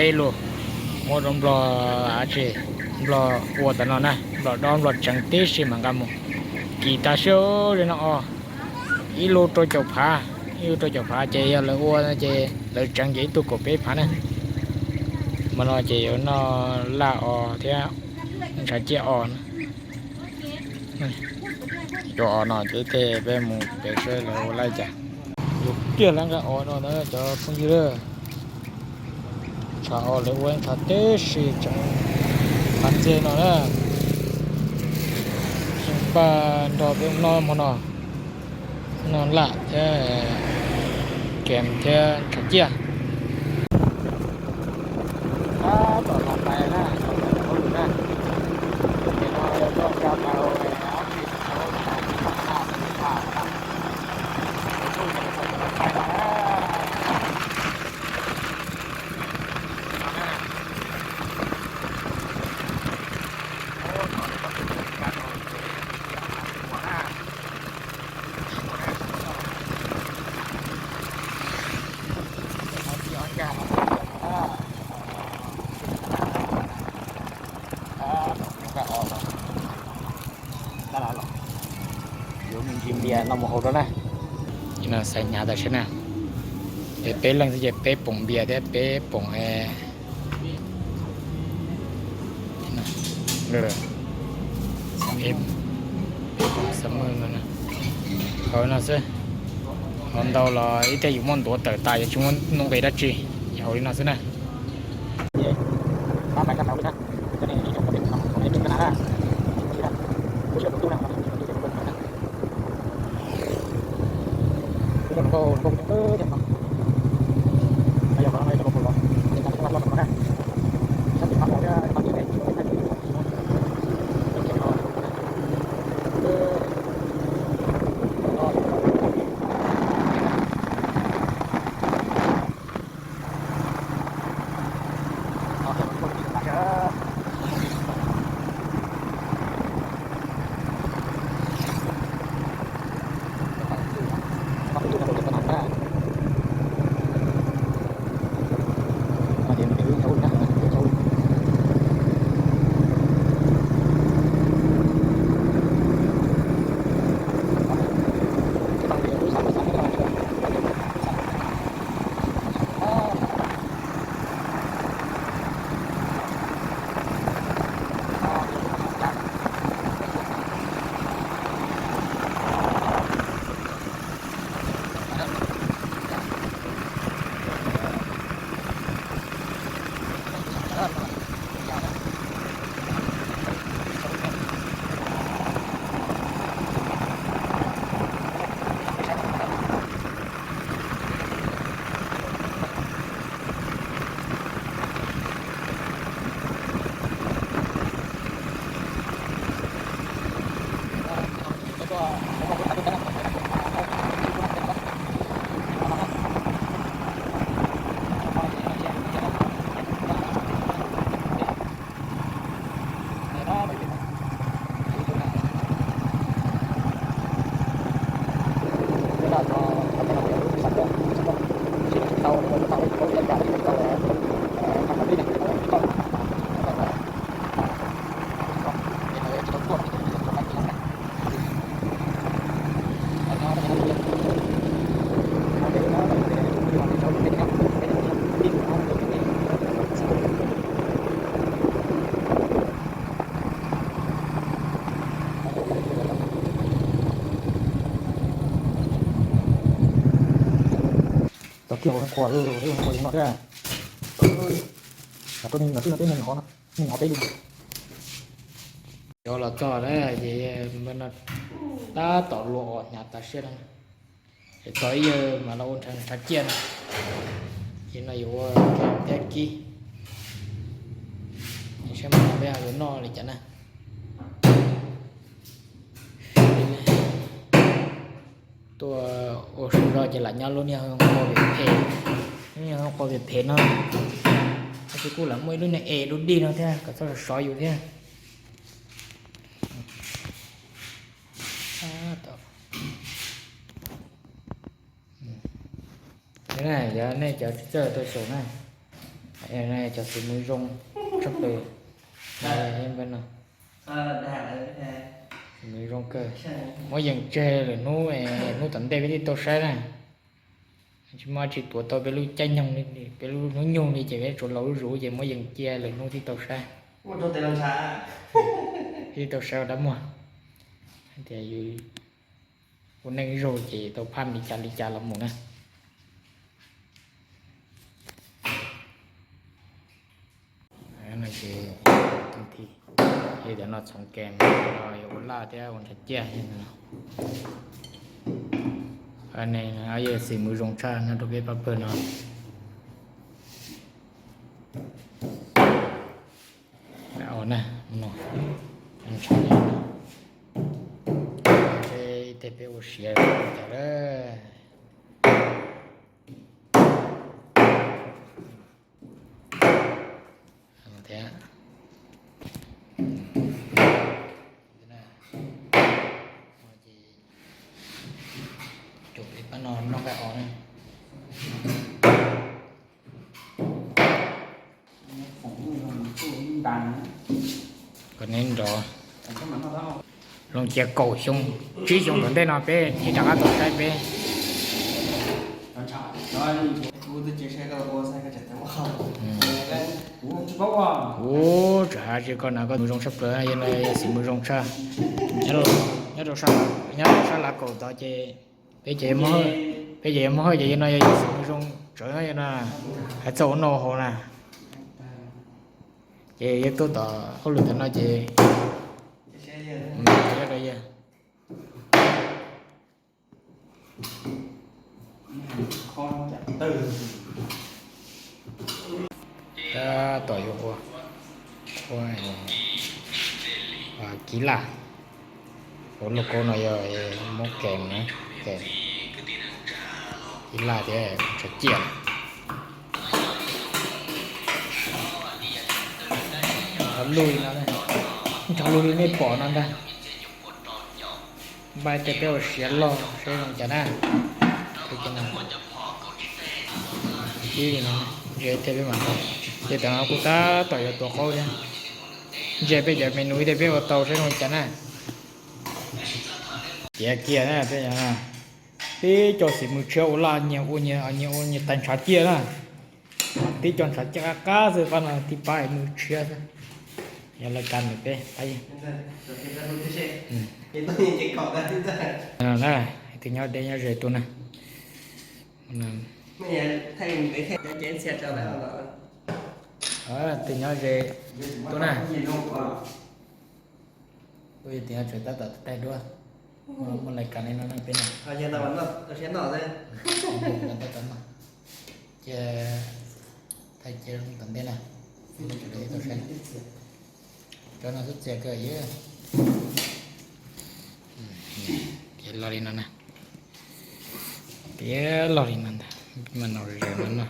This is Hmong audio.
Peb lub, muab rau nplog, tsis, nplog ua tam no na, nplog dob nplog tseev tib si mas nqa mus. Kim tas siab li no os. Ib lub rau caum phav, ib lub rau caum phav ces yog lawv ua ces lawv tseev ces ib tug kaum peb phav na. Mas no ces yuav noj laj os thiab ntshav ciaj os na. Cov os no ces tej peb mus pem seb lawv ua li cas. Yuav kiag lawv nqa os no na cov phooj ywg. Ntshav os lawv ua ntshav tib si tseev phav ntxeg no na. Xyoo paj nrog peb noj hmo no, noj laj thiab, kem thiab ntshav ciaj. Tab tom los pais na, los pais hauj lwm na. Ces no coj cab tau ob txij tau pais na. Yuav me ntsis npias no mus haus rau na. Xaiv hnyav tam sim na. Peb leej xwb ces peb poom npias thiab peb poom xab mwj no xwb. Haus ntau los ib tiag yus muab ntuav tawm tas yuav tsis muaj nuj nqis dab tsi. Ces haus li no xwb na. Cov kiag hauv qhua, hauv qhua no thiab. Cov me nyuam, cov me nyuam, me nyuam peb lub. Cov los txog na ces tab tom luag os hnyav tas siab no. Es txog ib yawg mas los ua ntshav ciaj no. Ces no yuav ua thiab kib. Saib mas peb yuav noj li cas na. Tuaj ua su zog ces lam nyob lub niag qhua phem phem, lub niag qhua phem phem no. Tab sis kuj lam muaj ib lub niag es dub dig no thiab kom txhob sov sov yus thiab. Yog nej cov txawj rau saum na, Cov xim mws zoo tshaj plaws no. Xim mws zoo kawg. Muab yees tseg lwm hnub, hnub tom ntej peb thiaj tau saib na. Tsis muaj dab tsi tuav tau peb lub caij nyoog li, peb lub hnub nyoog li ces peb tsuas laus zuj zus ces muab yees cia lwm hnub thiaj tau saib. Thiaj tau saib ua dab muag. Hais tias yus ua neej zaug ces tau phaj li cas li cas los mus na. No ces, li tias no txhoov kem no yog ua laj thiab ua ntshav ciaj no. Yog xim mws zoo tshaj no rau peb pab pawg no. Ib teg peb ua siav cas lawm. Thiab, caum peb pab no noj nqaij os na. Kom neb nrov. Zoo cia kaum xyoo, tsib xyoo tom ntej no peb thiaj rov qab tau saib peb. Ub, tsis hais tsis koj na, koj xim mws zoo tshaj plaws, yog no xim mws zoo tshaj. Nyob rau sab lav kaum tod ces peb ces, peb ces yuav muaj hawj ces yog no yog xim mws zoo tsawv no, hais txog ua noj ua haus na. Ces yog tuaj tom hauj lwm tom no ces yog, tab tom yuav ua, ua kiv laj. Ua lauj kaub no yog muab kem na, kem kiv laj thiab ntshav ciaj. Nrog lug li no, nrog lug li nej pom no ntag. Npaj tej peb ua siav loj seb zoo cas na. Ib li no, ntsia tej peb mam, ces tam no kuv tab tom yuav tuav qaub thiab. Ntsia peb cov me nus tej peb ua tau seb zoo cas na. Tiav kiag na, peb, peb cov xim mws tshiab ua laj nyias ua nyias, nyias ua nyias tais ntshav ciaj na. Tib co ntshav ciaj qab qab xwb, pab no tib pab mws tshiab xwb. Yog laj kab ntawm peb pab yeej. Tus nyob deb nyob ze tuaj na. Tus nyob ze tuaj na. Tus yog tus nyob ze tab tom taig duab. Muaj laj kab li no peb no. Cia thaij cia zoo tom ntej na. Cov no xub txias kawg yog. Tiav loj li no na. Tiav loj li no ntag, mas no ze no no.